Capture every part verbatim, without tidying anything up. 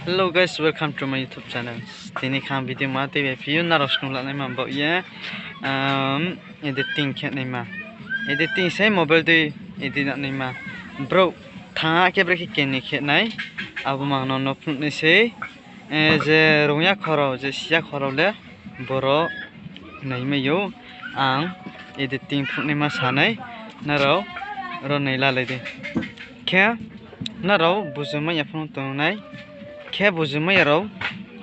Hello guys, welcome to my YouTube channel. Tini kha video ma tei bai phi ou, nrao snung lanaima baoh ye, um, editing khe naima. Editing se mobile dei edit naima. Brouh thanng khe brekhe keni khe nai, abo mang no no phnuh nai sei. Eh, je rung ya khorao, je si ya khorao le boro naimai ou. Ang editing phnuh naima sa nai, nrao ro nai lalai di. Khe nrao buju mai ya pho no tong nai. Khe buju mai ya rao,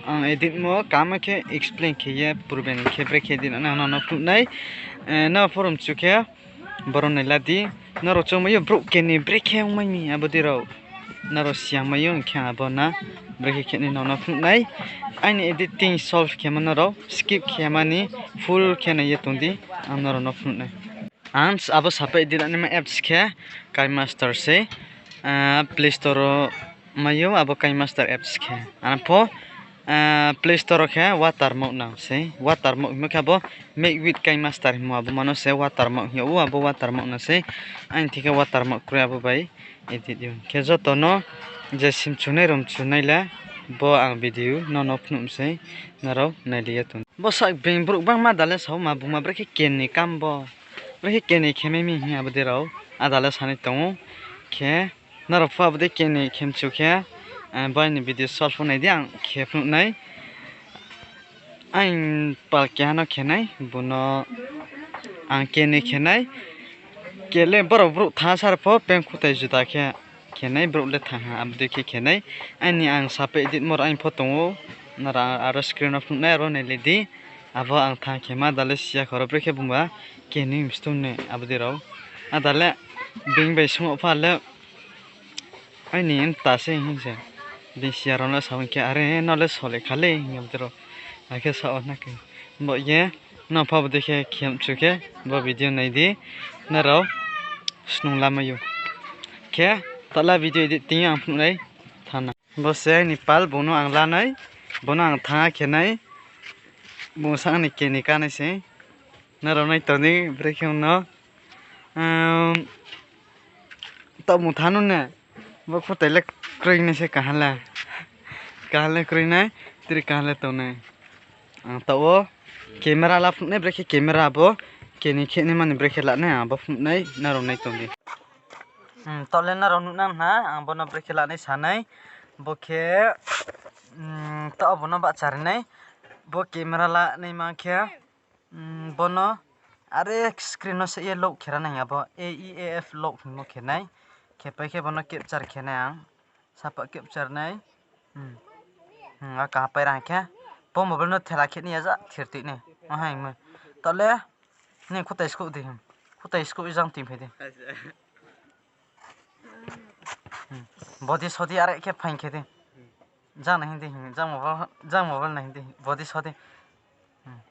ang edit mo kama khe explain khe ye purbe ni khe brekhe edit nang no no phnuh nai. Eh, nrao pho ro mchu khe boro nai la di. Nrao choungmai ou brouh keni brekhe ongmai mi abo dei rao. Nrao si ya mai ou hing khe abo na brekhe khe nai no no phnuh nai. Aini editing solve khemo nrao skip khe mani, full khe nai ye tong di, ang nrao no phnuh nai. Ang abo sapai edit naima apps khe KineMaster sei, ah, Play Store wo mai ou abo KineMaster apps khe. Ang pho, ah, Play Store wo khe Watermark nang sei. Watermark hingmo khe abo Make with KineMaster hingmo abo mano se Watermark hing yag ou, abo Watermark nang sei. Aini thing khe Watermark kroi abo bai edit ou. Khe joto no je simchunai romchunai le bo ang video no no phnuh mi sei, nrao nailai ye tong. Bo sa being brouh bangma da le sao ma bungma brekhe keni kam bo. Brekhe keni khe mai mi hing abo dei rao. Ada le sanai tong ou. Khe nrao pho abo dei keni khe mchu khe, eh, bo aini video solve nai di ang khe phnuh nai. Ang pal keha no khe nai, bo no ang keni khe nai. Khe le borao brouh thanng sar pho peng khutai juda khe khe nai, brouh le thanng ha, abo dei khe khe nai. Aini ang sapai edit mo ro aini pho tong ou, nrao aro screen wo phnuh nai, aro nailai di. Abo ang thanng khe ma da le si ya khorao brekhe bungba keni mstum nai abo dei rao. Ada le being bai sung pha le aini mta se hing se. Being si ya rao no sa hing khe, are no le sole kha le hing abo dei rao. Akhe sa o na khe. Bo ye, nrao pho abo dei khe khe mchu khe, bo video nai di, nrao snung lamai ou. Khe, tala video edit ting ang phnuh nai, thanng na. Bo se aini pal, bung no ang la nai, bo no ang thanng khe nai, bung sa ni keni ká nai sei. Nrao nai tong di, brekhe ong no. Ehm, taoh mung thanng nu ne, bo khutai le kroi nai se kaha le. Kaha le kroi nai, tre kaha le tong nai. Ang taoh wo camera la phnuh nai, brekhe camera bo keni khe nai mani brekhe la nai, ang bo phnuh nai, nrao nai tong di. Hmm, taoh le nrao nuh nang na, ang bo no brekhe la nai sa nai. Bo khe, hmm, taoh bo no bahcha ri nai. Bo camera la naima khe, hmm, bo no are screen no se ye lock khe ra nai, abo A E A F lock hingmo khe nai. Khe pai khe bo no capture khe nai ang. Sapa capture nai. Hmm. Hmm, a kaha pai ra hing khe. Bo mobile no thela khe ni ya ja thir tui nai. Aha hingmo. Taoh le, ni khutai skouh di hing. Khutai skouh jang tui phai di. Hmm. Body sodi are khe phaing khe di. Jang nai hing di hing. Jang mobile, jang mobile nai hing di. Body sodi. Hmm.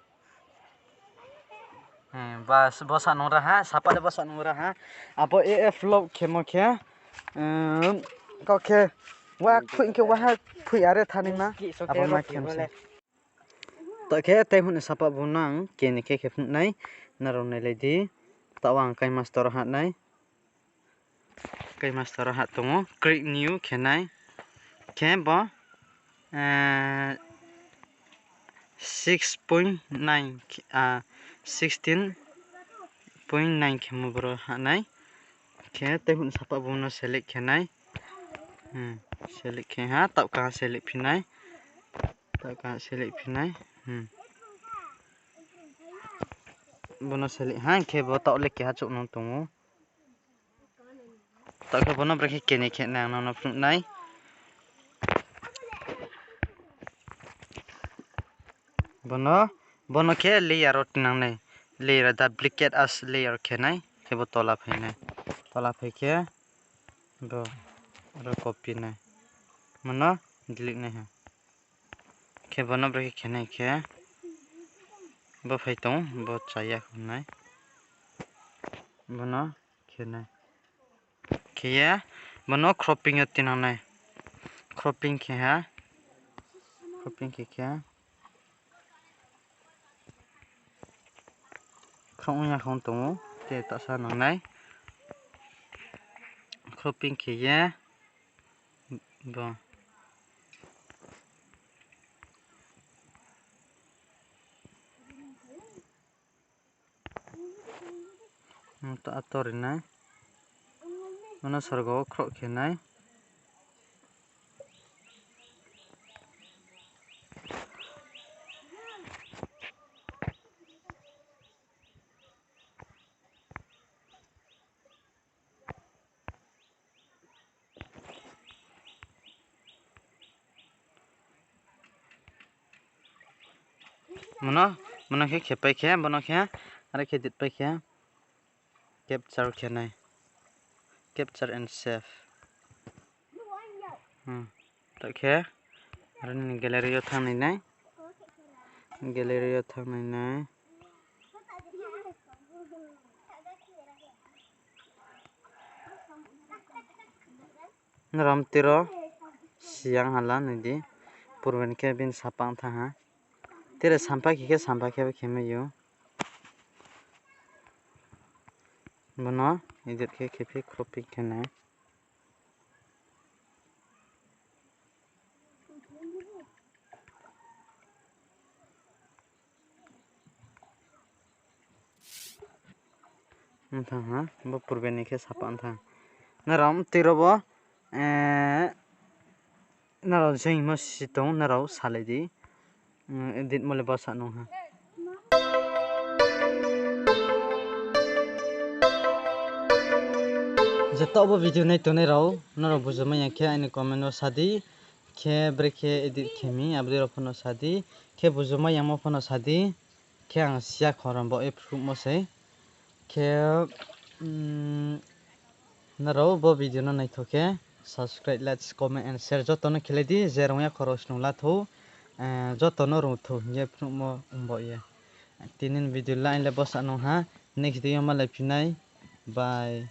Hmm, bas, bo sa nung ra ha, sapa le bo sa nung ra ha. Abo A F lock khemo khe, um, kau khe, wa phui khe, wa ha phui are thanngnaima, abo ma khe se. Taoh khe tei phnuh ni sapa bo no ang keni khe khe phnuh nai, nrao nailai di, taoh ang KineMaster wo hah nai. KineMaster wo hah tong ou, create new khe nai. Khe bo, eh, six point nine, ah, sixteen point nine khemo boro hah nai. Khe tei phnuh sapa bo no select khe nai. Hmm, select khe ha, taoh kaha select phi nai. Taoh kaha select phi nai. Hmm. Bo no select ha, khe bo taoh le keha chouh no tong ou. Taoh khe bo no brekhe keni khe nai ang no no phnuh nai. Bo no, bo no khe layer wo tinang nai. Layer, duplicate as layer khe nai. Khe bo tola phai nai. Tola phai khe bo aro copy nai. Bo no delete nai ha. Khe bo no brekhe khe nai khe. Bo phai tong, bo chaya kho nai. Bo no khe nai. Khe ye, bo no cropping yo tinang nai. Cropping khe ha. Cropping khe khe. Khrouh ya kho tong ou, te tasa nang nai. Cropping khe ye, bo. Ator ri nai. Mano sorgo wo khroh khe nai. Mano, mano khe khepai khe, bono khe, are khe edit pai khe, capture khe nai, capture and save. Hmm. Ta khe, aro ni gallery yo thanng nai nai, gallery yo thanng nai nai. Nrao mtiro siyang hala nai di, purben khe bini sapa thanng ha. Tire sampha khe khe sampha khe bo khe mai ou. Bono edit khe khe phi cropping khe nai. Thanng ha, bo purben ni khe sapa thanng. Nrao mtiro bo, nrao jengmo si tong, nrao salai di. Edit mo le bsa nung ha. Joto bo video nai tongnai rao, nrao bujumai ya khe aini comment wo sa di, khe brekhe edit khe mi, abo dei rao pho no sa di, khe bujumai yangmo pho no sa di, khe ang siya khorang bo ye phruhmo sei. Khe, nrao bo video no naitho khe, subscribe, likes, comment and share joto no khelai di, je rung ya khorang snung la thou, joto no rung thou hing ye phnuhmo ongbo ye. Tini ni video le aini le bsa nung ha, next day yo malai phi nai, bye.